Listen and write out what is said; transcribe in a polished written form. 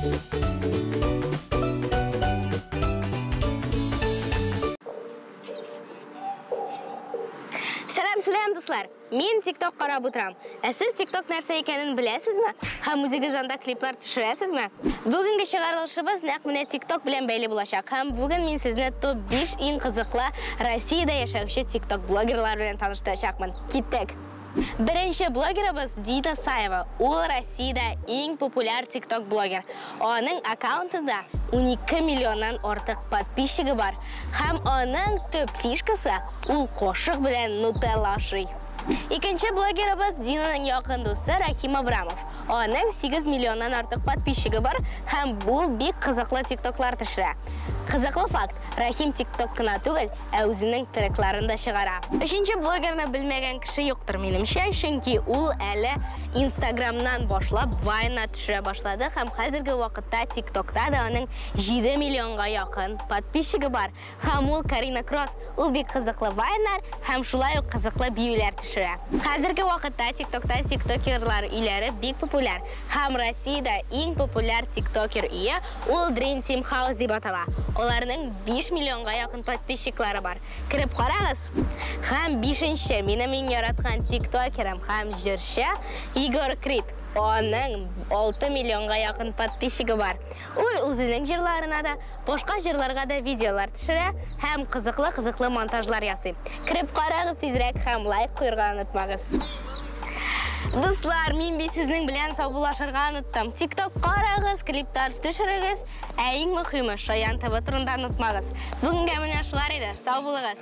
Сәлам, сәлам, дуслар! Мин TikTok карап утырам. Ә сез TikTok нәрсә икәнен беләсезме? Һәм үзегез анда клиплар төшерәсезме? Бүгенге чыгарылышыбыз нәкъ менә TikTok белән бәйле булачак. Һәм бүген мин сезне топ-5 иң кызыклы Россиядә яшәүче TikTok блогерлар белән таныштырачакмын. Киттек! Беренче блогерыбыз Дина Саева. Ул Россиядә иң популяр TikTok блогер. Аның аккаунтында 12 миллионнан артык подписчигы бар. Һәм аның төп фишкасы ул кашык белән нутелла ашый. Икенче блогерыбыз Динаның якын дусты Рахим Абрамов. Аның 8 миллионнан артык подписчигы бар һәм ул бик кызыклы тиктоклар төшерә. Кызыклы факт, Рахим тикток кына түгел, ә үзенең трекларын да чыгара. Өченче блогерны белмәгән кеше юктыр минемчә, чөнки ул әле Инстаграмнан башлап вайна төшерә башлады һәм хәзерге вакытта тиктокта да аның 7 миллионга якын подписчигы бар. Һәм ул Карина Кросс, ул бик кызыклы вайннар һәм шулай ук кызыклы биюләр төшерә. Хәзерге вакытта ТикТокта тиктокерлар өйләре бик популяр. Һәм Россиядә иң популяр тиктокер өе ул Dream Team House дип атала. Аларның 5 миллионга якын подписчиклары бар. Кереп карагыз. Һәм бишенче, минем иң яраткан тиктокерым һәм җырчы Егор Крид. Аның 6 миллионга якын подписчигы бар. Ул үзенең җырларына да, башка җырларга да видеолар төшерә һәм кызыклы-кызыклы монтажлар ясый. Кереп карагыз тизрәк һәм лайк куярга онытмагыз. Дуслар, мин бит сезнең белән саубуллашырга оныттым. TikTok карагыз, клиплар төшерегез, ә иң мөһиме Шаян ТВ турында онытмагыз. Бүгенгә менә шулар иде. Сау булыгыз.